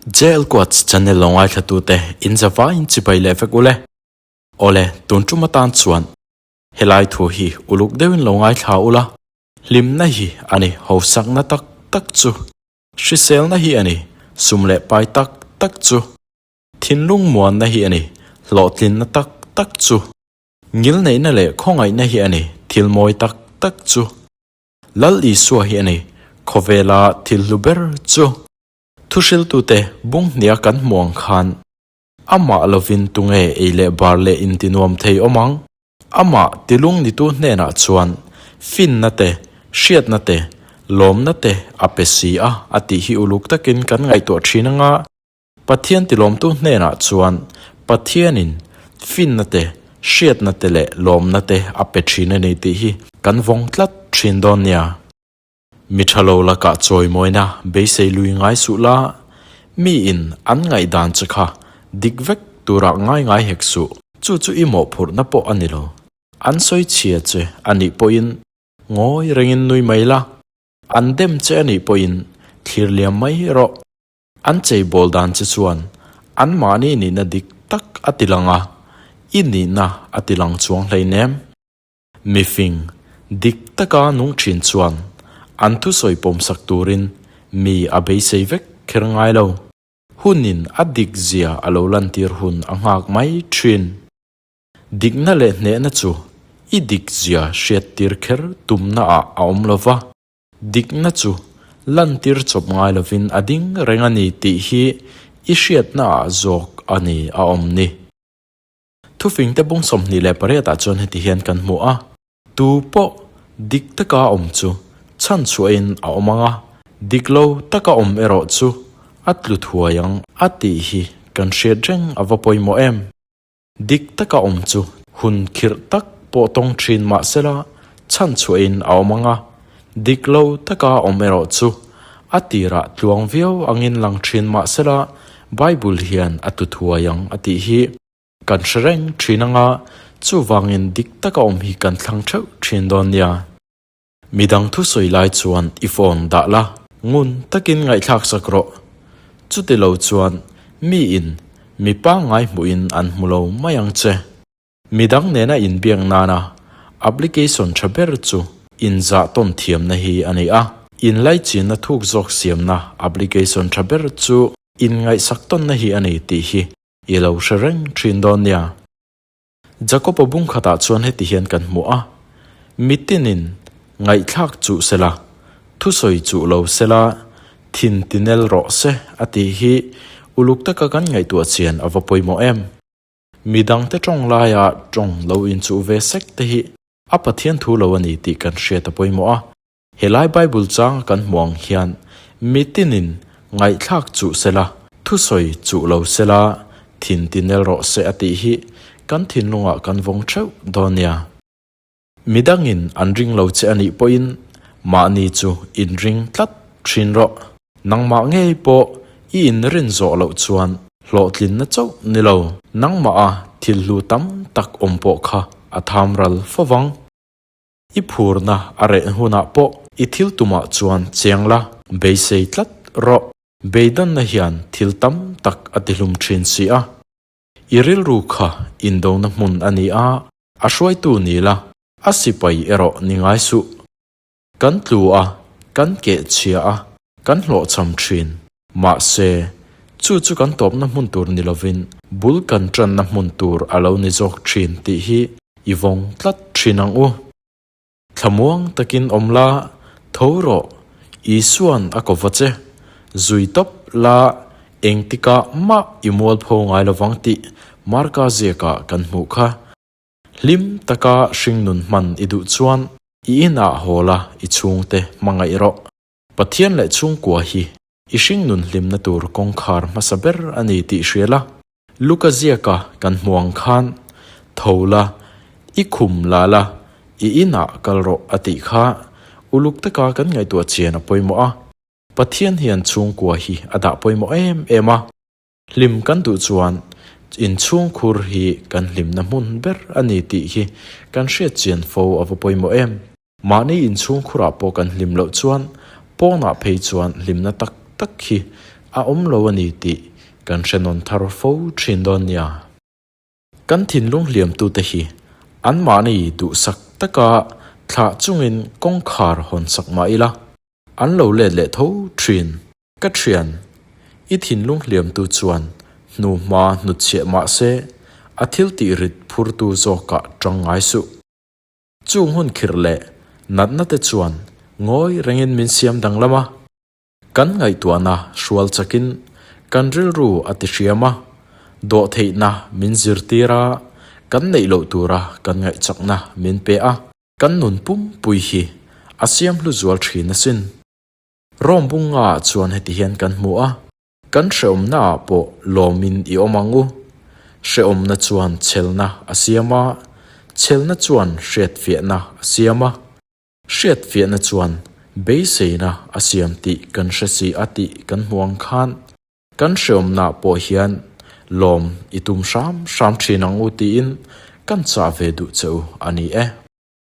JL Quotes channel lo ngaithlatute in zavaiin chibai leh vek ule. Awle, tun tum atan chuan helai thu hi uluk deuhin lo ngaithla ula, hlimna hi a ni hausakna tak tak chu, hriselna hi a ni sum leh pai tak tak chu, thinlung muanna hi a ni hlawhtlinna tak tak chu, ngilneihna leh khawngaihna hi a ni thil mawi tak tak chu. Lal Isua hi a ni khawvela thil hlu ber chu. Thuhriltute bung hnia kan hmu ang khan amah lovin tunge ei leh bar leh intinuam thei awm ang? Amah tilung nitu hnenah chuan finna te, hriatna te, lawmna te a pe si a a tih hi uluk takin kan ngaihtuah thin anga Pathian tilawmtu hnenah chuan Pathianin finna te, hriatna te leh lawmna te a pe thin a ni tih hi kan vawng tlat thin dawn nia. Mi tha lo lakah chawimawina beisei lui ngai suh la, miin an ngaihdan che kha dik vek turah ngai ngai hek suh. Chu chu i mawhphurhna pawh a ni lo. An sawi chhia che a nih pawhin ngawi rengin nui mai la, an dem che a nih pawhin thlir liam mai rawh. An cheibawl dan che chuan anmahni nihna dik tak a ti lang a, i nihna a ti lang chuang hleinem. Mifing, dik taka nung thin chuan an thusawi pawmsak turin mi a beisei vek kher ngai lo. Hunin a dik zia a lo lantir hun a nghak mai thin. Dikna leh hnehna chu i dik zia hriattir kher tumna ah a awm lo va, dikna chu lantir chawp ngai lovin a ding reng a ni tih hi i hriatna ah zawk a ni a awm ni. Thufingte bung 28 ah chuan heti hian kan hmu a, Tu pawh dik taka awm chu chhanchhuahin a awm ang a, dik lo taka awm erawh chu a tlu thuai ang a tih hi kan hriat reng a va pawimawh em? Dik taka awm chu hun khirh tak pawh tawng thin mah sela chhanchhuahin a awm ang a, dik lo taka awm erawh chu a tirah tluang viau angin lang thin mah sela Bible hian a tlu thuai ang a tih hi. Kan hre reng thin anga chuvangin dik taka awm hi kan thlang theuh thin dawn nia. Midang thusawi lai chuan i phone dah la. Ngun takin ngaihthlak sak rawh. Chuti lo chuan miin mi pangngai hmuhin an hmu lo mai ang che. Midang nena inbiak nana application tha ber chu inzah tawn thiamna hi a ni a. Inlaichinna thuk zawk siamna application tha ber chu inngaihsak tawnna hi a ni tih hi I lo hre reng thin dawn nia. Jakob-a bung khatah chuan heti hian kan hmu a, Mitinin ngaihthlak chuh sela, thusawi chuh lo sela, thin tinel rawh se a tih hi uluk taka kan ngaihtuah chian a va pawimawh em. Midangte tawng laia tawng lo inchuh ve sek te hi a Pathian thu lo a ni tih kan hriat a pawimawh a. Helai Bible changa kan hmuh ang hian mitinin ngaihthlak chuh sela, thusawi chuh lo sela, thin tinel rawh se a tih hi kan thinlungah kan vawng theuh dawn nia. Midangin an ring lo che a nih pawhin mahni chu inring tlat thin rawh. Nangmah ngei pawh i inrin zawh loh chuan hlawhtlinna chauh ni lo, nangmaha thil hlu tam tak awm pawh kha a tham ral fovang. I phurna a reh hunah pawh i thil tumah chuan chiang la, beisei tlat rawh. Beidanna hian thil tam tak a tihlum thin si a. I rilru kha indona hmun a ni a, a hruaitu ni la, a sipai erawh ni ngai suh. Kan tlu a, kan keh chhia a, kan hlawhchham thin. Mahse, chu chu kan tawpna hmun tur ni lovin bul kan tanna hmun tur a lo ni zawk thin tih hi i vawng tlat thin ang u. Thlamuang takin awm la, tho rawh, Isua'n a ko va che. Zui tawp la, engtikah mah i mualpho ngai lovang tih Marka ziakah kan hmuh kha. Hlim taka hringnun hman i duh chuan i inah haw la i chhungte hmangaih rawh. Pathian leh chhungkua hi i hringnun hlimna tur kawngkhar hmasa ber a ni tih hria la. Luka ziaka kan hmu ang khan, Tho la, i khum la la, i inah kal rawh a tih kha uluk taka kan ngaihtuah chian a pawimawh a. Pathian hian chhungkua hi a dah pawimawh em em a. Hlim kan duh chuan inchhungkhur hi kan hlimna hmun ber a ni tih hi kan hriat chian fo a va pawimawh em. Mahni inchhungkhurah pawh kan hlim loh chuan pawnah phei chuan hlimna tak tak hi a awm lo a ni tih kan hre nawn thar fo thin dawn nia. Kan thinlung hliamtute hi anmahni duhsak taka thlah chungin kawngkhar hawnsak mah ila, an lo let leh tho thin. Ka thian, i thinlung hliamtu chuan hnuhma hnutchhiah mah se a thil tih rit phurtu zawkah tang ngai suh. Chung hun khirh leh natna te chuan ngawi rengin min siam danglam a. Kan ngaihtuahna hrual chakin kan rilru a ti hriam a, dawhtheihna min zirtir a, kan neih loh tura kan ngaihchakna min pe a, kan nun pumpui hi a siam hlu zual thin asin. Rome bunga ah chuan heti hian kan hmu a, kan hrehawmna ah pawh lawmin i awm ang u. Hrehawmna chuan chhelna a siam a, chhelna chuan hriatfiahna a siam a, hriatfiahna chuan beiseina a siam tih kan hre si a tih kan hmu ang khan kan hrehawmna ah pawh hian lawm i tum hram hram thin ang u tiin kan chah ve duh che u a ni e.